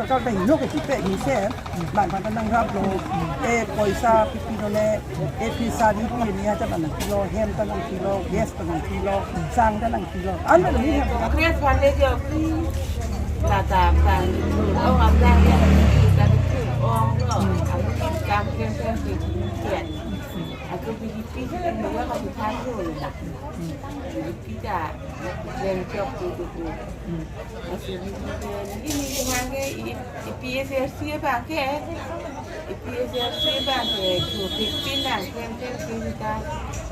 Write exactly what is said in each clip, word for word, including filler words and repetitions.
Sorkar ta hingno ke tipe ni se, bang bang ta nangraplo, e poisa pipi dole, e pisa ni pi ni aja bang nangpilo, hem ta nangpilo, gas ta nangpilo, sang ta nangpilo. Ano ni hem. Kres pale jo ki, tata pang, ong amda ya, kita tu ong lo, ami kam kem kem kem kem. Aku B J P ni ya, aku tharu lo. B J P ta, yang chok tu tu tu. Masih ni ni ni ni hangge i, i P S L C bang ke, i P S L C bang ke, tu fifteen na, ten ten kita,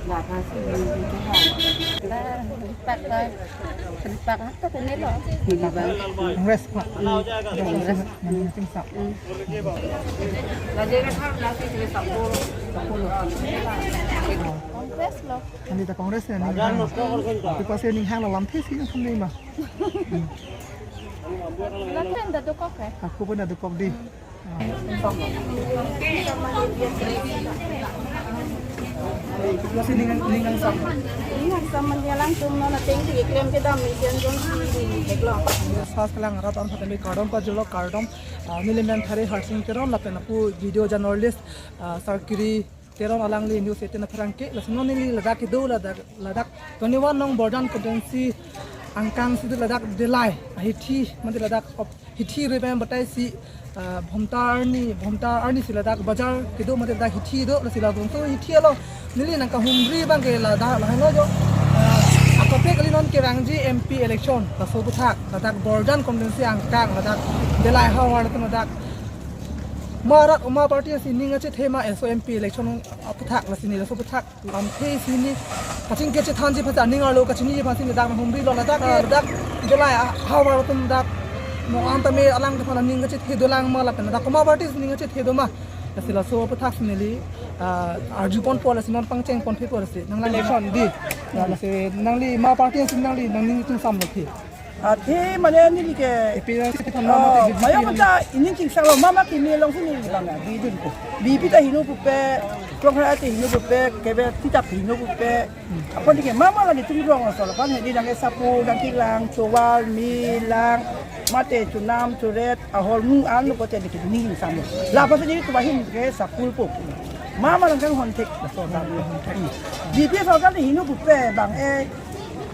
na kasi ni ni kita. Ba, lipat ba, lipat apa tu ni lo? Ini bang. Congress, Pak. Hmm. Congress. Hmm. Hmm. Congress lo. Ani ta Congress ni ning hang. Ati pasi ning hang lo lamthe si yang kami ma. Lapen ta dokok ke? Aku pun ta dokok di. Pasi ning ning hang sam. Ning hang sam mandi alang tum non ateng di klem kedam ni sian jong si ni heklong. Sas kelang rat an hatami kardom pajirlo kardom. Ah, neli men Thari Harsing Teron lapen aku video journalist, ah, Sarkiri Teron alangli news eighteen aphrang ke, lason neli ladak kedo ladak, ladak twenty-one nong Borjan constituency angkang si ladak Delai, ahithi, mate ladak op-, hithi ribem batai si, ah, Bhomta arni, Bhomta arni si ladak bajar kedo mate ladak hithi do, lasi ladak so hithi alo, neli nangkahumri bang ke ladak, lahai lo jo, ah, akapek kali non kevangji M P election, laso aputhak, ladak Borjan constituency angkang, ladak Delai havar ladak, ma rat ma party si ning achethe ma eso M P election aputhak lasi ni laso aputhak lamthe si ni kachingki chethanji aphan ta ning arlo kachiniji aphan si ni dak humri lo ladak ladak Delai havar atum dak mo anta me alang aphan ning achethe dolang ma lapen dak ma party si ning achethe do ma lasi laso aputhak si neli, ah, arju ponpo lasi non pangcheng ponpo lasi nang lang election di. Ya, lasi nangli ma party si nangli nangning itum sam lo thi. Athe mane neli ke, A P H L C aphan oh, mama ke B J P mayo aphan ta ining chingsang lo mama kimi along si neli bang ya, bidun ko. B J P ta hingno pupe, Congress ta hingno pupe, kebe tita hingno pupe. Apot neli ke mama lagi tum rong asol aphan hedi nang ke sapu, nang kelang, chowal, mi lang, mate chunam, churet, ahormu an lo pote neli ke ning sam lo. Lapen si neli tubahin ke sapul po. Mama lang kang honthek, so ta lo. B J P sorkar ta hingno pupe bang e,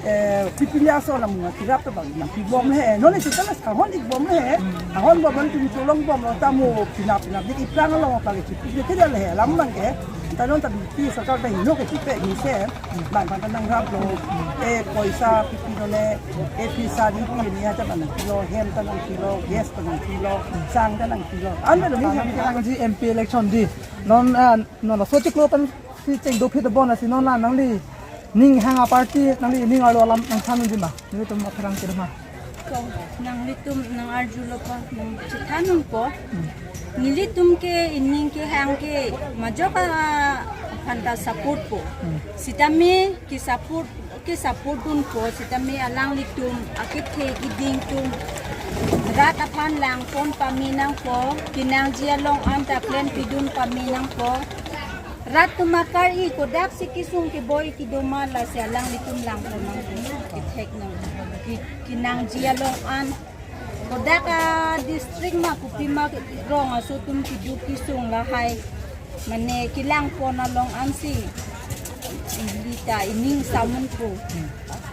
eh, pipili aso lam nang kirap ta bang nangpibom he. Non itu ta las ahon ikbom he. Ahon bom nang tum cholong bom lo ta mo pinap pinap di iplang along pagi chipi di tidak le he. Lam bang ke. Ta non ta B J P sorkar ta hingno ke tipe ni se. Bang bang ta nangraplo. E poisa pipi dole. E pisa ni pi ni aja bang nangpilo. Hem ta nangpilo. Gas ta nangpilo. Sang ta nangpilo. Ano ni hem ta. Nangji M P election di. Non, ah, non la sochiklo pen si cheng dophi dobon lasi non la nangli ning hang a party nangli ning arlo alam nangthan unji ma? Nelitum aphrang ke ma? Ko, nanglitum nang arjulo pa, nangchethan unpo. Nelitum ke ining kehang ke majok aphan ta support po. Sitame ke support, ke support dunpo, sitame alanglitum akethe kiding atum rat aphan langpon pame nangpo, kenangji along an ta klem pidun pame nangpo. Rat atum akar-i kodak si kesung keboi kedo ma lasi alanglitum langpon nangpo, kethek nang, ke, kenangji along an. Kodak a district ma kopi ma rong aso atum keduk kesung lahai. Mane kelangpon along ansi. Ili ta ining sam unpo.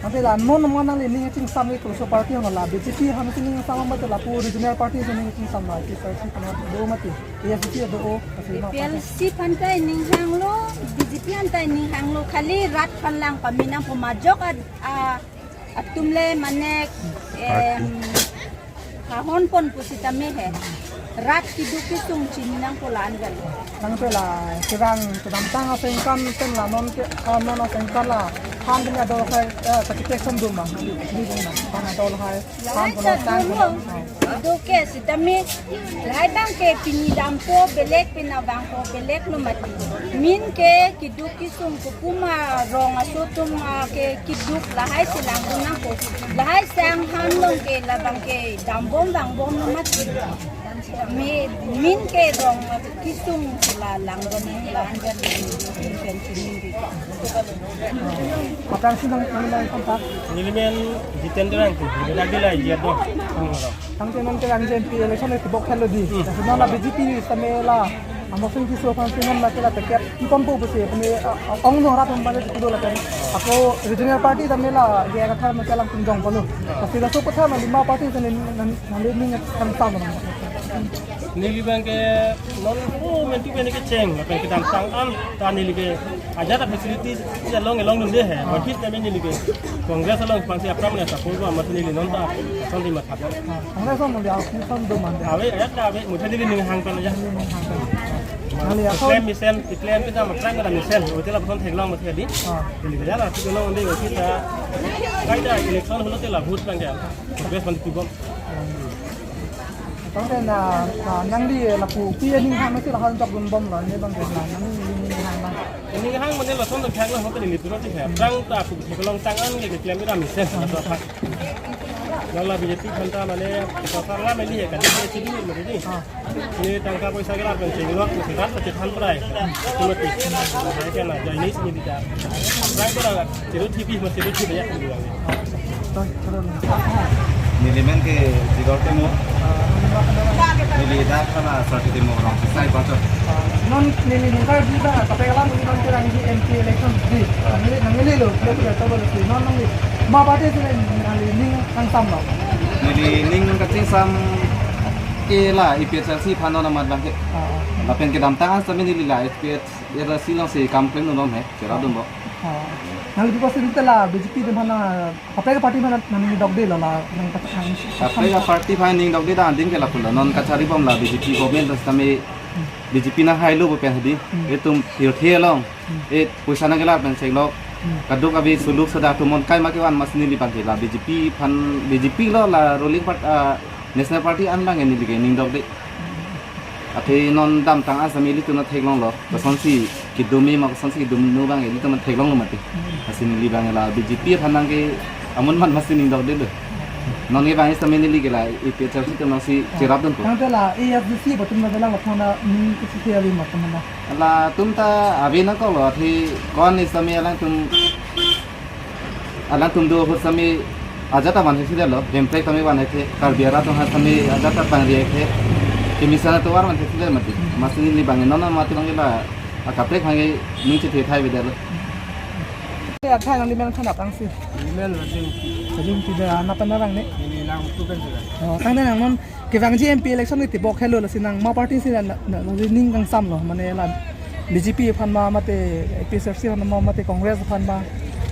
Ante la non ma nangli ning chingsam ke koso party hona la B J P hana si ning sam ma te lapu regional party si ning chingsam la K S R C kana do mati. A I C C do o, kasi ma A P H L C aphan ta ining hanglo, B J P aphan ta ining hanglo, khali rat aphan lang pame nangpo majok a, a, atum le mane, em, kahon pon pusitame he. Rat keduk kesung chini nangpo la-an gal. Nang pe la kerang kedamtang asengkan pen la non ke, ah, non asengkan la. Han pen adol hai, eh, kachikek som dum ma. Ni dum ma. Han adol hai. Han pen ta tang dum lo. Keduk ke sitame. Lahai bang ke pini dampo belek pina bangpo belek lo mati. Min ke keduk kesung kopi ma rong aso atum, ah, ke keduk lahai si langdun nangpo. Lahai sang han long ke labang ke dambom bangbom lo mati. Me, min ke rong kisung la lang don lang don pen sini. Aphrangsi nang, nang, nang kontak? Neli men Jiten Terang tu, beda bila dia tu. Tangte non ke lang M P election itu bok khelo di. Hmm. Tapi non la B J P sama la, Amarsing Tisso aphansi non la ke la ticket iponpo pusi, apni, ah, ongno rat pembalik itu la kan. Ako regional party tame la dia kata macam lang tunjong ponu. Tapi la so kata na lima party tame nan, nan, nan lima kan sama. Neli abang ke non, oh, mentu ke neli kecheng, apa yang kedamtang an, ta neli ke ajat a facility along along dunde he. Bagi tame neli ke Congress along pangsi apram ne support ko amat neli non ta, ason di matha. Congress along dia, ason do mande. Ave, ajat ta ave, mutha neli ning hang pen aja. Ning hang pen. Neli ason. Klem mesen, klem kita matang kita mesen, hotel apa son theklong mutha di. Ah. Neli ke ajat a, tu non de kita. Kaita election holo te la vote lang ya. Congress man tu bom. Tangte na, na, nangli lapu pi aning hang masi lahai jok dunbom lo, ne bang ke na, nangli ning hang bang. Ning hang mane lason do khang lo hote ni piro ti kha. Prang ta pu theklong tang an ke klem ira mesen. Lo la B J P khanta mane, sa sa la meli he kan, ni chini mane ni. Ah. Ni tangka poisa ke la pen chini lo, ni rat ta chethan prai. Tumati. Hai ke na, jai ni sini bicara. Prang ta Sirut T V, mas Sirut T V ya, kan bilang. Neli men ke Jigor Timung. Neli dak kana Sarti Timung rong, sai bachot. Non neli ningkar di ba, kaprek alam neli non kerang di M P election di. Neli, neli lo, lo lo, lo lo, non neli. Ma party sini neli ning kangsam lo. Neli ning kachingsam ke la A P H L C aphan non amat bang ke. Ah, ah. Lapen kedamtang an sami neli la A P H L C alongsi kam klem non he, cherap dunbom. Ah. Nangli biko sini te la B J P atum aphan, kaprek party aphan nangning dokde lo la, nang kat-, nang Kaprek party aphan ning dokde ta andin ke lapu lo, non kachari bom la B J P government ta sami B J P nang hailo bo pen hadi. Hmm. Itum pirthe along. Hmm. E poisa nang kelar pen seklok. Hmm. Kaduk abi suluk sada atum mon kai ma kevan masi neli bang ke la B J P aphan, B J P lo la ruling part-, ah, National Party an bang neli ke ning dokde. Athe non damtang asam ilitum ta theklong lo. Kosonsi kedum me ma kosonsi kedum nu bang ilitum ta theklong lo mati. Asin ili bang la B J P aphan nang ke amun man masi ning dokde lo. Non ke bang sami neli ke la A P H L C atum nangsi cherap dunpo. Tangte la A S D C atum na dalang atum na ning kisi ave ma atum na. Latum ta ave nangkok lo, athe kon sami alangtum, alangtum do ahut sami ajat ta van hesi lo, Hemprek tame van hesi, Karbi arat atum ha sami ajat ta pangri hesi, kemisa na tovar van hesi mati. Masi neli bang non mati bang la, akaprek bang ning chethe thai beda lo. Te athai nangli men than aphrangsi. Neli men Rajung. Rajung ti da na pen arang ne. Neli lang tu pen sila. Oh, tangte nang non kevangji M P election ke tibok helo lasi nang ma party si na, na, na, ning kangsam lo, mane la B J P aphan ma, mate A P H L C aphan ma, mate Congress aphan ma,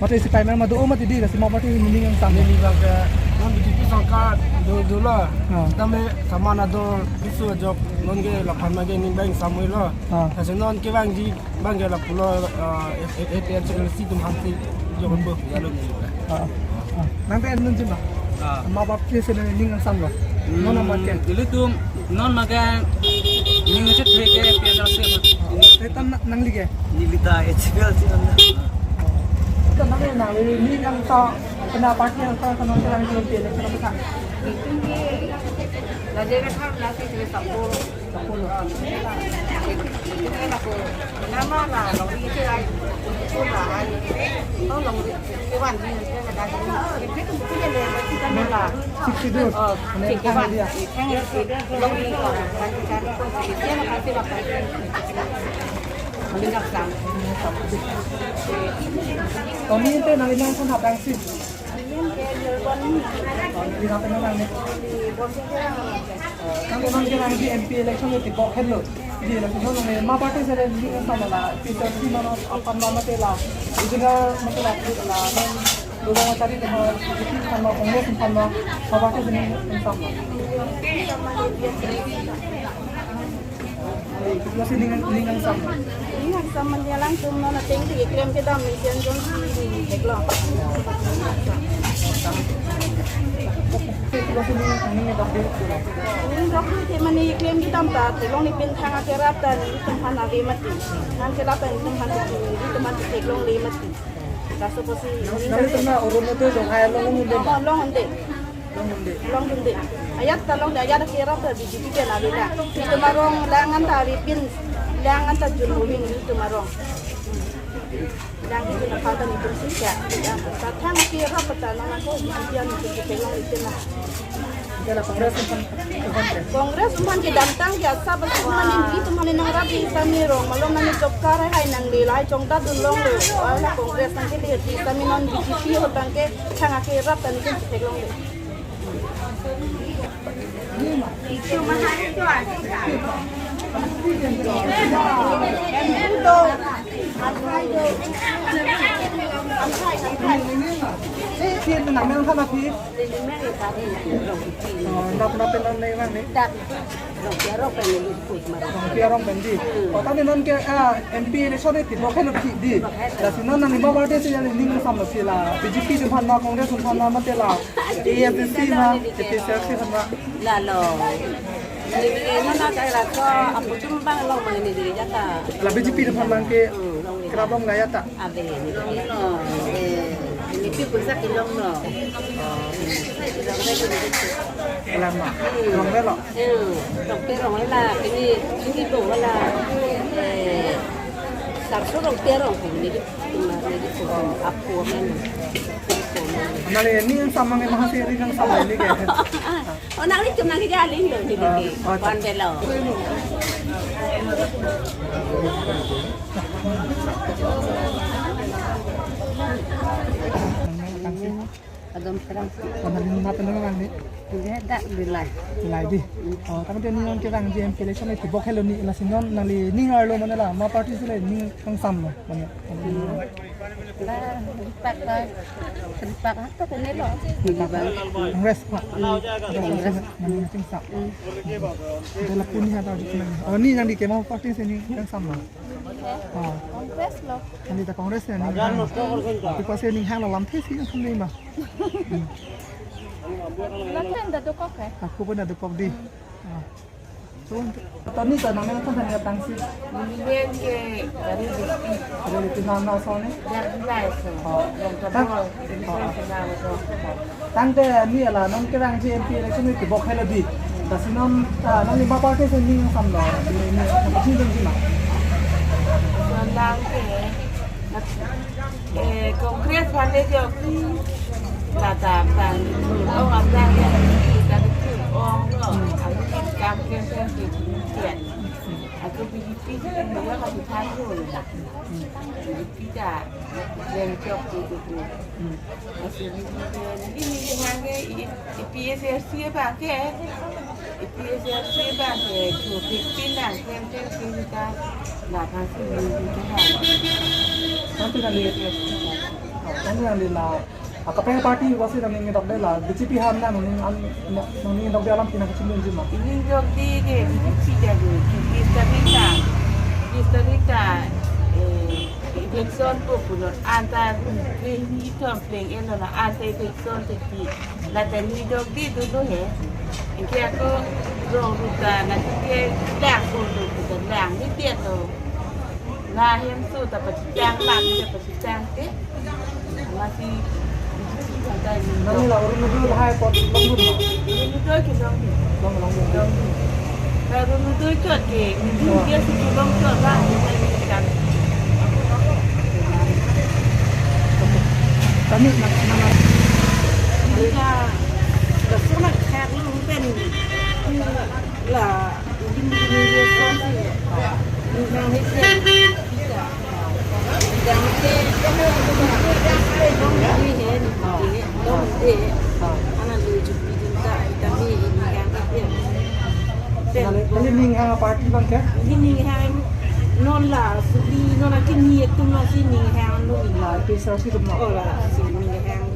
mate sipai ma, ma do mati di lasi ma party ning kangsam. Neli bang ke non B J P sorkar do, do lo. Ah. Tame saman ador isu ajok non ke laphan ma ke ning bang samui lo. Ah. Kasi non kevangji bang ke lapulo, ah, A P H L C atum aphansi jogon bo ya lo ni. Ah, ah. Nang pen nun jima. Ah. Ma party si ning kangsam lo. Hmm, non ma ke. Ilitum non ma ke ning chethe ke A P H L C ma. Te tang na-, nangli ke? Neli ta A P H L C ma. Te nang nangli ning kangsam, kena party kangsam, kena party kangsam. Lajai ka thar lasi kena support. Sixty two. Tony ente nang inang pun hap angsip. Di hap nang ni. Nang ko nang ke nang di M P election ni tibok helo. Di election nang ni ma party si ning kangsam la, Peter si mano aphan ma mate la, ujinga mate la, la, nang dua ma tadi deh, P D P aphan ma, Congress aphan ma, ma party si ning kangsam la. Lasi ning, ning kangsam. Ning kangsam mane alangtum non ateng si keklem kedam ni sian jong si theklong. Lasi ning, ning dokde. Ning dokde te mane keklem kedam ta theklong ni pen thang akerap ta nelitum aphan ave mati. Nang kerap ta nelitum aphan, nelitum aphan theklongle mati. Laso apotsi ning nang dokde. Nelitum na Orunodoi jong hai along un-e ma? Oh, along un-e. Longdunde. Ayat ta longdunde, ayat kerap ta B J P ke labi la. Nelitum arong lang-an ta avepin, lang-an ta jun moving nelitum arong. Lang ke jun aphan ta nelitum singkya. Tangte kerap ta nang ako B J P an nelitum ke long itin la. Congress aphan, aphan ke. Congress aphan kedamtang ke asap asap mane nelitum mane nangrap di sami rong. Malom nani job card hai nangle, lahai chongdat dunlonglo. Ala Congress nangkele di sami non B J P ahut tangte thang akerap ta nelitum theklongle. Rongpi arong pen di. O, tangte non ke, ah, M P election ni tibok helo di. Lasi non nangli ma party si nangli ning samlo si la B J P atum aphan ma, Congress atum aphan ma, mate la A I S D C ma, A P H L C aphan ma. Lalo. Neli ke non na kai la ko aputum bang long ma neli ke jata. La B J P atum aphan lang ke, hmm, long neli. Kerap long la ya ta. Ave neli ke. Eh, neli pi pulsa ke longlo. Alam ma. Hmm. Longlo. Hmm. Rongpi rong la ini, ini bo la. Eh, sarso rongpi rong ko neli. Neli ko apo men. Nangli ning samang mahasi ning samang neli ke. Oh, nanglitum nangkejal lo neli ke. Oh, oh. Wan belo. Adam kerang. Mana ni mata nang ni? Dia dak bilai. Bilai di. Oh, tangte neli nangkerang di M P election ni tibok helo ni, lasi non nangli ning arlo mane la ma party si la ning kangsamlo mane. La, ripak la, ripak apa tu ni lo? Ini bang. Congress, Pak. Hmm. Congress. Nangli ning kangsa. Hmm. Adalah puni ada di sini. Oh, ni nangli ke ma party si ning kangsamlo. Oh. Congress lo. Nangli ta Congress ni. Tapi pasi ning hanglo lamthe si nangkam ni ma. Lapen ta dokok ke? Aku pun ta dokok di. Ah. So, tani ta nangli ta tani tangsi. Neli ke dari di. Dari di mana so ni? Dari di so. Oh. Yang kedua, ini so kenal so. Tangte neli la nangkerang di M P election ni tibok helo di. Lasi non, ah, nangli ma party si ning samlo. Ini, ini, ini, ini, ini. So, lang ke, eh, Congress aphan le jo ki, la ta ta, ong aphan ya, ta ki ong lo, ami kam ke ke ki kian. Aku B J P ke, ya, aku than lo. B J P ta, yang jok tu tu tu. Asli ni, ni, ni, ni, hang ke, i, A P H L C abang ke, A P H L C abang ke, tu fifteen nang, ten, ten, ten ta, la kangsi ni, ni, ni, ha. Tangte nangli, tangte nangli la, ah, kapeng party pusi nangning dokde la, B J P aphan nangning an, nangning dokde alam pina kachinjun jima. Ning dokde ke, B J P jago, Krista Rita, Krista Rita, eh, election po pulo, anta, eh, ni tom pleng elo la, anta election te pi. La ta ni dokde dolo he. Anke ako rong ruta la ke lang ko lo ta lang ni dia to. La hem so ta pachitang lang ta pachitang ke. Masi ta ni. Nangli la Orunodoi lahai apot longdun ma? Orunodoi ke longdun. Long, longdun. Longdun. Baru mutu chot ke, dia si chulong chot ba, dia si kan. Kami nak nama. Dia dah sunat khak lu pen la, ini, ini dia sih. Ini yang ni dia. Nangli, nangli ning hang party abang ke? Neli ning hang non la, suli non akin ni etum la si ning hang non la. Pisa si tum no. Oh la, si ning hang.